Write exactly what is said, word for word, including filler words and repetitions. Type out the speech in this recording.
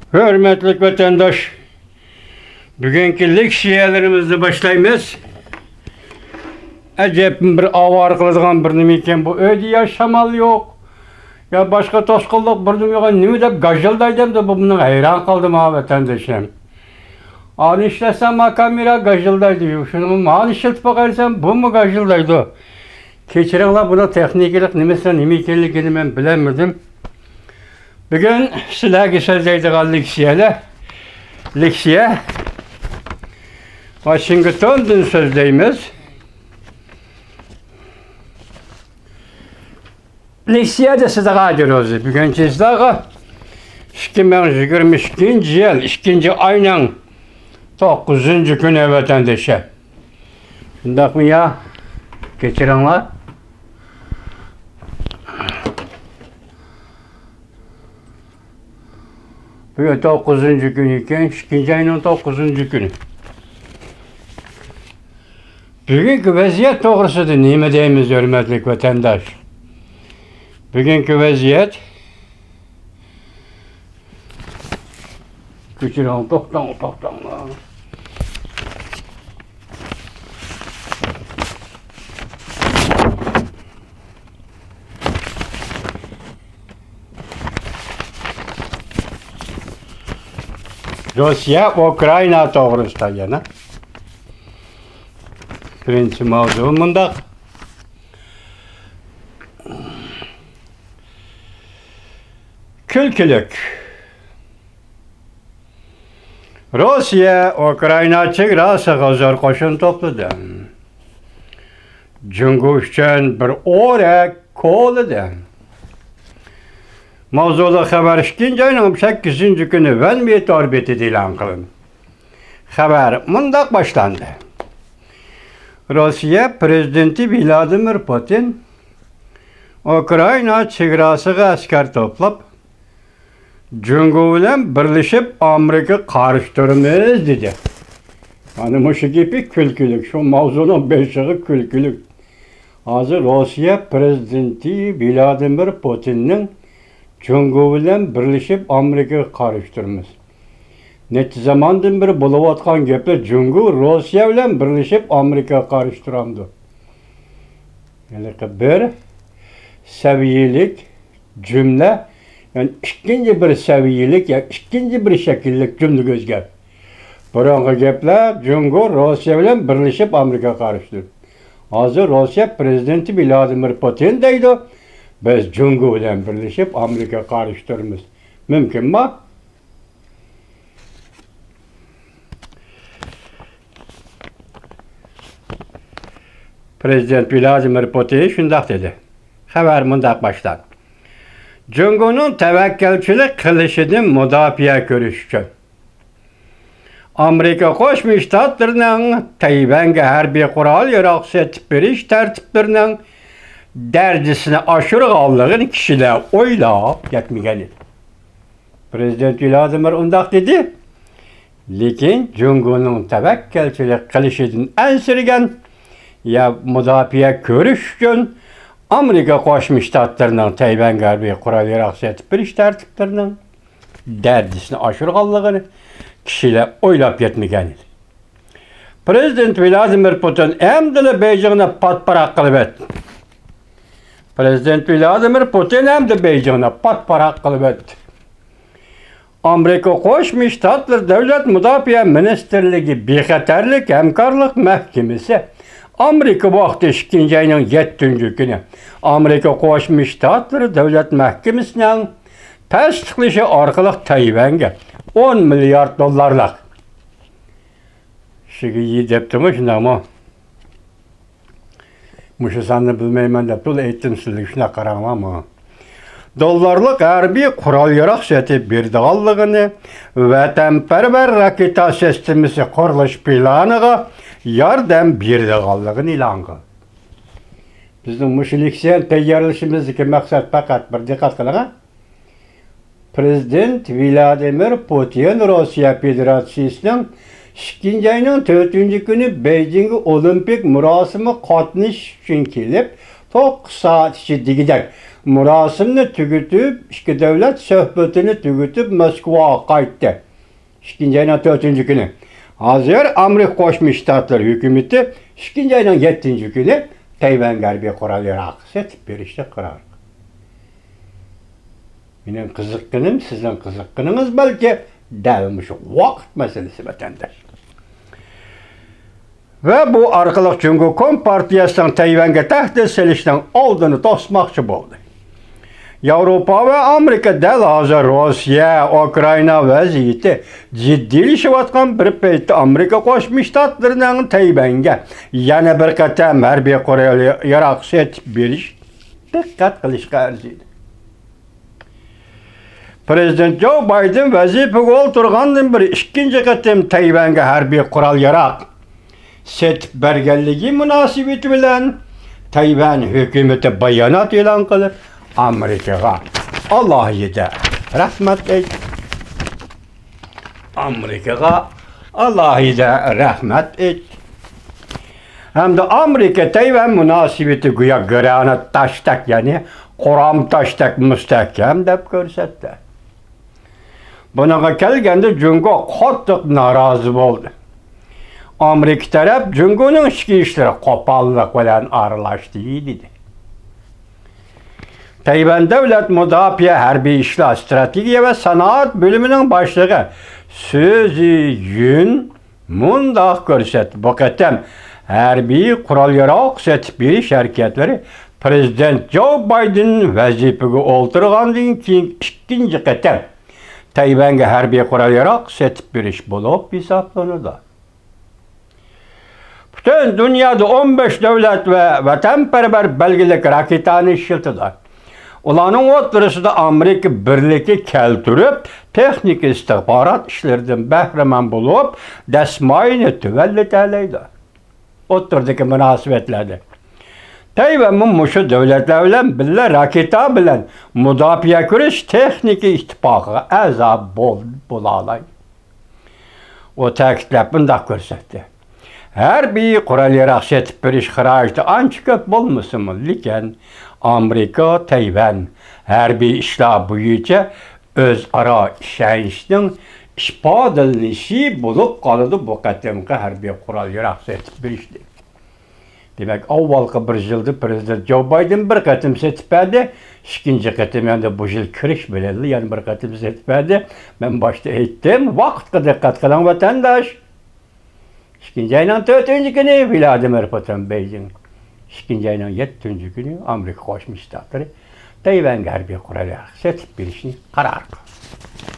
ھۆرمەتلىك ۋەتەنداش، بۈگۈنكى لېكسىيەلىرىمىزنى باشلايمىز. ئەجەب بىر ئاۋارە قىلىدىغان بىر نېمە ئىكەن بۇ. ئۆيدە يا شامال يوق، يا باشقا توسقۇنلۇق بىر نېمە يوق. نېمە دەپ گاژىلدايدۇ ئەمدى بۇ؟ بۇنىڭ ھەيران قالدىم ھا، ۋەتەندىشىم. ئانى ئىشلەتسەم ھا، كامېرا گاژىلدايدۇ. شۇنى مانا ئىشلىتىپ باقايسەن، بۇمۇ گاژىلدايدۇ. كەچۈرۈڭلار، بۇنىڭ تېخنىكىلىق نېمىسى، نېمە ئىكەنلىكىنى مەن بىلەلمىدىم. بۈگۈن سىلەرگە سۆزلەيدىغان لېكسىيەلەر، لېكسىيە ۋاشىنگتوندىن سۆزلەيمىز. لېكسىيە دېسە دەغادىروزى بۈگۈن سىلەرگە ئىككى مىڭ يىگىرمە ئىككىنچى يىل ئىككىنچى ئاينىڭ توققۇزىنچى كۈنى، ۋەتەندىشى. شۇنداقمۇ يا؟ كەچۈرۈڭلار. بۈگۈن توققۇزىنچى كۈنى ئىكەن، ئىككىنچى ئاينىڭ توققۇزىنچى كۈنى. بۈگۈنكى ۋەزىيەت توغرىسىدا نېمە دەيمىز، ھۆرمەتلىك ۋەتەنداش؟ بۈگۈنكى ۋەزىيەت، كەچۈرۈڭ، توختاڭ، توختاڭ. روسىيە، ئۇكرائىنا توغرىسىدا يەنە. بىرىنچى ماۋزۇ مۇنداق. كۈلكىلىك. روسىيە ئۇكرائىنا چېگراسىغا زور قوشۇن توپلىدى. جۇڭگو ئۈچۈن بىر ئورەك كولىدى. ماۋزۇلۇق خەۋەر ئىككىنچى ئاينىڭ سەككىزىنچى كۈنى ۋەنمې تور بېتىدە ئېلان قىلىندى. خەۋەر مۇنداق باشلاندى. روسىيە پىرېزىدېنتى ۋلادىمىر پۇتىن ئۇكرائىنا چېگراسىغا ئەسكەر توپلاپ، جۇڭگو بىلەن بىرلىشىپ ئامېرىكىغا قارشى تۇرىمىز، دېدى. مانا مۇشۇ گېپى كۈلكىلىك، شۇ ماۋزۇنىڭ بېشىغا كۈلكىلىك. ھازىر روسىيە پىرېزىدېنتى ۋلادىمىر پۇتىننىڭ جۇڭگو بىلەن بىرلىشىپ ئامېرىكىغا قارشى تۇرىمىز. نەچچە زاماندىن بېرى بولۇۋاتقان گەپلەر، جۇڭگو روسىيە بىلەن بىرلىشىپ ئامېرىكىغا قارشى تۇرامدۇ؟ ھېلىقى بىر سەۋىيەلىك جۈملە، يەنى ئىككىنچى بىر سەۋىيەلىك يا ئىككىنچى بىر شەكىللىك جۈملىگە ئۆزگەردى. بۇرۇنقى گەپلەر جۇڭگو روسىيە بىلەن بىرلىشىپ ئامېرىكىغا قارشى تۇرىدۇ. ھازىر روسىيە پىرېزىدېنتى ۋلادىمىر پۇتىن دەيدۇ، بىز جۇڭگو بىلەن بىرلىشىپ ئامېرىكىغا قارشى تۇرىمىز. مۇمكىنمۇ؟ پىرېزىدېنت ۋلادىمىر پۇتىن شۇنداق دېدى. خەۋەر مۇنداق باشلاندى. جۇڭگونىڭ تەۋەككەلچىلىك قىلىشىدىن مۇداپىئە كۆرۈش ئۈچۈن، ئامېرىكا قوشما شتاتلىرىنىڭ تەيۋەنگە ھەربىي قورال-ياراغ سېتىپ بېرىش تەرتىپلىرىنىڭ دەرىجىسىنى ئاشۇرغانلىقىنى كىشىلەر ئويلاپ يەتمىگەن ئىدى. پىرېزىدېنت ۋلادىمىر ئۇنداق دېدى. لېكىن جۇڭگونىڭ تەۋەككەلچىلىك قىلىشىدىن ئەنسىرىگەن يا مۇداپىئە كۆرۈش ئۈچۈن ئامېرىكا قوشما شتاتلىرىنىڭ تەيۋەنگە ھەربىي قورال-ياراغ سېتىپ بېرىش تەرتىپلىرىنىڭ دەرىجىسىنى ئاشۇرغانلىقىنى كىشىلەر ئويلاپ يەتمىگەن ئىدى. پىرېزىدېنت ۋلادىمىر پۇتىن ئەمدىلا بېيجىڭنى پاتپاراق قىلىۋەتتى. پىرېزىدېنت ۋلادىمىر پۇتىن ئەمدى بېيجىڭنى پاتپاراق قىلىۋەتتى. ئامېرىكا قوشما شتاتلىرى دۆلەت مۇداپىئە مىنىستىرلىكى بىخەتەرلىك ھەمكارلىق مەھكىمىسى ئامېرىكا ۋاقتى ئىككىنچى ئاينىڭ يەتتىنچى كۈنى ئامېرىكا قوشما شتاتلىرى دۆلەت مەھكىمىسىنىڭ تەستىقلىشى ئارقىلىق تەيۋەنگە ئون مىليارد دوللارلىق، شىگېيى دەپتىمۇ، شۇنداقمۇ؟ مۇشۇ ساننى بىلمەيمەن دەپ تولا ئېيتتىم سىزلەرگە، شۇنداق قاراڭلار ماڭا. دوللارلىق ھەربىي قورال-ياراغ سېتىپ بېرىدىغانلىقىنى، ۋەتەنپەرۋەر راكېتا سىستېمىسى قۇرۇلۇش پىلانىغا ياردەم بېرىدىغانلىقىنى ئېلان قىلدى. بىزنىڭ مۇشۇ لېكسىيەنى تەييارلىشىمىزدىكى مەقسەت پەقەت بىر، دىققەت قىلىڭ ھە. پىرېزىدېنت ۋلادىمىر پۇتىن روسىيە فېدېراتسىيىسىنىڭ ئىككىنچى ئاينىڭ تۆتىنچى كۈنى بېيجىڭغا ئولىمپىك مۇراسىمىغا قاتنىشىش ئۈچۈن كېلىپ، توققۇز سائەت ئىچىدە دېگۈدەك مۇراسىمنى تۈگىتىپ، ئىككى دۆلەت سۆھبىتىنى تۈگىتىپ، موسكۋاغا قايتتى. ئىككىنچى ئاينىڭ تۆتىنچى كۈنى. ھازىر ئامېرىكا قوشما شتاتلىرى ھۆكۈمىتى ئىككىنچى ئاينىڭ يەتتىنچى كۈنى تەيۋەنگە ھەربىي قورال ياراغ سېتىپ بېرىشنى قارار قىلدى. مېنىڭ قىزىققىنىم، سىزنىڭ قىزىققىنىڭىز بەلكى دەل مۇشۇ ۋاقىت مەسىلىسى، ۋەتەنداشلار. ۋە بۇ ئارقىلىق جۇڭگو كومپارتىيەسىنىڭ تەيۋەنگە تەھدىت سېلىشنىڭ ئالدىنى توسماقچى بولدى. ياۋروپا ۋە ئامېرىكا دەل ھازىر روسىيە، ئۇكرائىنا ۋەزىيىتى جىددىيلىشىۋاتقان بىر پەيتتە ئامېرىكا قوشما شتاتلىرىنىڭ تەيۋەنگە يەنە بىر قېتىم ھەربىي قورال ياراغ سېتىپ بېرىش دىققەت قىلىشقا ئەرزىيدۇ. پرېزىدېنت جو بايدېن ۋەزىپىگە ئولتۇرغاندىن بېرى ئىككىنچى قېتىم تەيۋەنگە ھەربىي قورال ياراغ سېتىپ بەرگەنلىكى مۇناسىۋىتى بىلەن تەيۋەن ھۆكۈمىتى بايانات ئېلان قىلىپ، ئامېرىكىغا ئالاھىدە رەھمەت ئېيتتى. ئامېرىكىغا ئالاھىدە رەھمەت ئېيتتى. ھەمدە ئامېرىكا تەيۋەن مۇناسىۋىتى گويا گرانات تاشتەك، يەنى قورام تاشتەك مۇستەھكەم دەپ كۆرسەتتى. بۇنىڭغا كەلگەندە، جۇڭگو قاتتىق نارازى بولدى. ئامېرىكا تەرەپ جۇڭگونىڭ ئىچكى ئىشلىرىغا قوپاللىق بىلەن ئارىلاشتى، دېدى. تەيۋەن دۆلەت مۇداپىئە، ھەربىي ئىشلار، ئىستراتېگىيە ۋە سانائەت بۆلۈمىنىڭ باشلىقى سۈزى يۈن مۇنداق كۆرسەتتى: بۇ قېتىم ھەربىي قورال ياراغ سېتىپ بېرىش ھەرىكەتلىرى پرېزىدېنت جو بايدېن ۋەزىپىگە ئولتۇرغاندىن كېيىن ئىككىنچى قېتىم تەيۋەنگە ھەربىي قورال ياراغ سېتىپ بېرىش بولۇپ ھېسابلىنىدۇ. پۈتۈن دۇنيادا ئون بەش دۆلەت ۋە ۋەتەنپەرۋەر بەلگىلىك راكېتانى ئىشلىتىدۇ. ئۇلارنىڭ ئوتتۇرىسىدا ئامېرىكا بىرلىكى كەلتۈرۈپ، تېخنىكا ئىستىخبارات ئىشلىرىدىن بەھرىمەن بولۇپ، دەسمايىنى تۆۋەنلىتەلەيدۇ. ئوتتۇرىدىكى مۇناسىۋەتلەردە تەيۋەنمۇ مۇشۇ دۆلەتلەر بىلەن بىللە راكېتا بىلەن مۇداپىئە كۈرەش تېخنىكا ئىتتىپاقىغا ئەزا بول-، بولالايدۇ. ئۇ تەكىتلەپ مۇنداق كۆرسەتتى: ھەربىي قورال ياراغ سېتىپ بېرىش خىراجىتى ئانچە كۆپ بولمىسىمۇ، لېكىن ئامېرىكا تەيۋەن ھەربىي ئىشلار بويىچە ئۆزئارا ئىشەنچنىڭ ئىپادىلىنىشى بولۇپ قالىدۇ بۇ قېتىمقى ھەربىي قورال ياراغ سېتىپ بېرىشتىن. دېمەك، ئاۋۋالقى بىر يىلدا پرېزىدېنت جو بايدېن بىر قېتىم سېتىپ بەردى، ئىككىنچى قېتىم ئەمدى بۇ يىل كىرىش بىلەنلا يەنە بىر قېتىم سېتىپ بەردى. مەن باشتا ئېيتتىم، ۋاقىتقا دىققەت قىلىڭ، ۋەتەنداش. ئىككىنچى ئاينىڭ تۆتىنچى كۈنى ۋلادىمىر پۇتىن بېيجىڭ. ئىككىنچى ئاينىڭ يەتتىنچى كۈنى ئامېرىكا قوشما شتاتلىرى تەيۋەنگە ھەربىي قورال سېتىپ بېرىشنى قارار قىلدى.